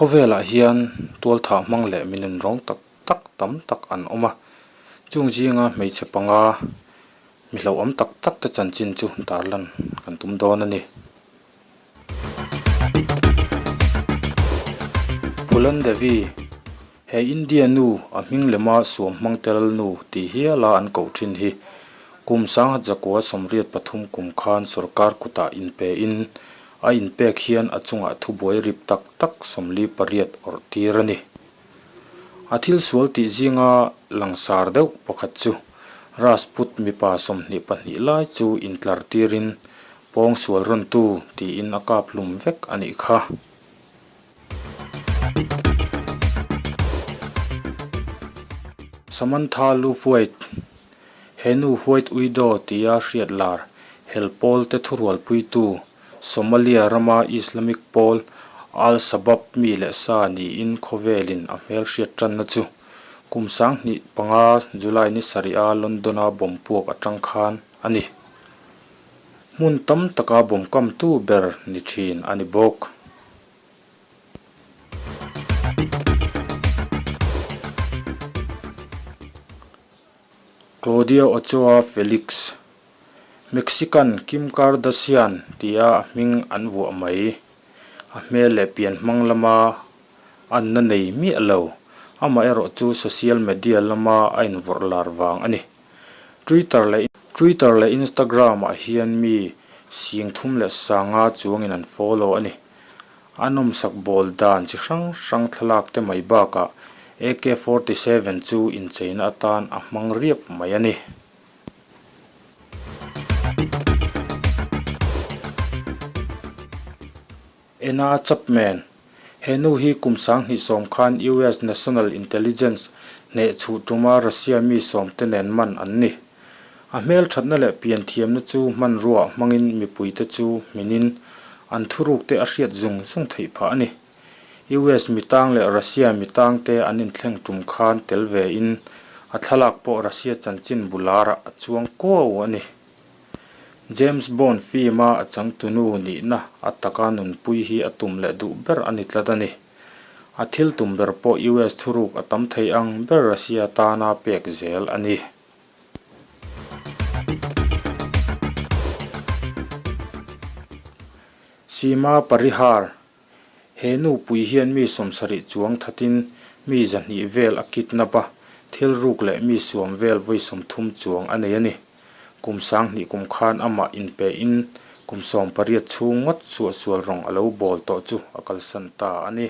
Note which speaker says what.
Speaker 1: Khawvelah hian tualthah hmang leh mi nunrawng tak tak tam tak an awm a, chung zinga hmeichhe panga mi hlauhawm tak tak te chanchin chu tarlan kan tum dawn a ni. Phulan Devi, He India nu a hming lema suam hmang tel nu tih hiala an koh thin hi kum sanghat zakua 83 kum khan sorkar kutah inpe in a inpek hian a chungah thubuai rip tak tak 48 awrh tir a ni. A thil sual tih zinga langsar deuh pakhat chu Rajput mipa 22 lai chu intlar tirin pawng sual rawntu tiin a kap hlum vek a nih kha. Samantha Lufwaite, He nu White Widow tia hriat lar hel pawl te thurualpuitu Somalia rama Islamic pawl Al-Shabaab mi leh sa niin khawvelin a hmelhriat tanna chu kum 2005 July ni sarih a London-a bomb puak atang khan a ni. Hmun tam taka bomb kamtu ber ni thin a ni bawk. Claudia Ochoa Felix, Mexican Kim Kardashian tia a hming an vuah mai. A hmel leh pian hmang lama anna nei miah lo. Amaherawh chu social media lama a invawrh lar vang a ni. Twitter leh Twitter leh Instagram ah hian mi 35,000 chuangin an follow a ni. A nawmsak bawl dan chi hrang hrang thlalak te mai bakah AK 47 chu incheina atan a hmang riap mai a ni. Anna Chapman, He nu hi kum 2010 khan US National Intelligence hneh chhuh tuma Russia mi sawmte nen man an ni. A hmel thatna leh pian thiamna chu hmanruah hmangin mipuite chu hminin an thurukte a hriat zung zung theih phah a ni. US mitang leh Russia mitangte an inthleng tum khan tel vein a thlalak pawh Russia chanchin bularah a chuang kuau a ni. James Bond film-a a changtunu nihna a taka nunpui hi a tum leh duh ber a ni tlat a ni. A thil tum ber pawh US thuruk a tam thei ang ber Russia tana pek zel a ni. Seema Parihar He nupui hian mi 70 chuang thatin mi 200 vel a kidnap a, thil ruk leh mi suam vel vawi 30 chuang a nei a ni. Kum 2000 kum khan amah inpehin kum 18 chhung ngawt suahsual rawng a lo bawl tawh chu a kalsan ta a ni.